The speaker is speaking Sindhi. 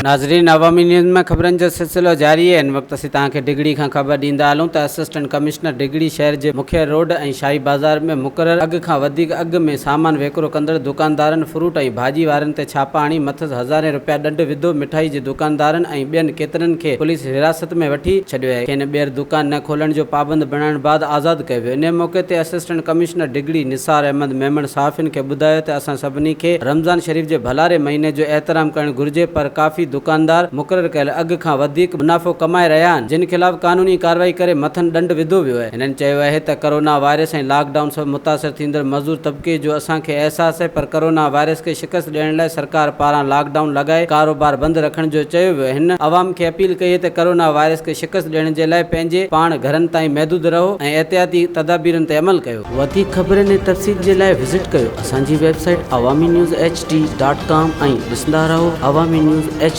ناظرين عوامي نيوز ۾ خبرن جو سلسلو جاري آهي هن وقت اسين توهان کي ڊگهڙي کان خبر ڏيندا هلون ته اسسٽنٽ ڪمشنر ڊگهڙي شهر جي مکيه روڊ ۽ شاهي بازار ۾ مقرر اگهه کان وڌيڪ اگهه ۾ سامان وڪرو ڪندڙ دڪاندارن فروٽ ۽ ڀاڄي وارن تي ڇاپا هڻي مٿس هزارين رپيا ڏنڊ وڌو مٺائي جي دڪاندارن ۽ ٻين ڪيترن کي پوليس حراست ۾ وٺي ڇڏيو آهي کين ٻيهر دڪان نه کولڻ جو پابند بڻائڻ بعد آزاد ڪيو ويو انهي موقعي تي اسسٽنٽ ڪمشنر ڊگهڙي نثار احمد ميمڻ صحافين کي ٻڌايو ته اسان سڀني کي رمضان شريف جي ڀلاري مهيني جو احترام ڪرڻ گهرجي پر ڪافي دڪاندار مقرر ڪيل اگهه کان وڌيڪ منافعو ڪمائي رهيا آهن جن خلاف قانوني ڪارروائي ڪري مٿن ڏنڊ وڌو ويو آهي. هنن چيو آهي ته ڪرونا وائرس ۽ لاڪ ڊائون سبب متاثر ٿيندڙ مزدور طبقي جو اسان کي احساس آهي پر ڪرونا وائرس کي شڪست ڏيڻ لاء سرڪار پاران لاڪ ڊائون لڳائي ڪاروبار بند رکڻ جو چيو ويو آهي هن عوام کي اپيل ڪئي ته ڪرونا وائرس کي شڪست ڏيڻ جي لاء پنهنجي پاڻ گهرن تائين محدود رهو ۽ احتياطي تدابيرن تي عمل ڪيو. وڌيڪ خبرن ۽ تفصيل جي لاء وزٽ ڪيو اسان جي website Awami news H D dot com ۽ ڏسندا رهو عوامي نيوز ايڇ.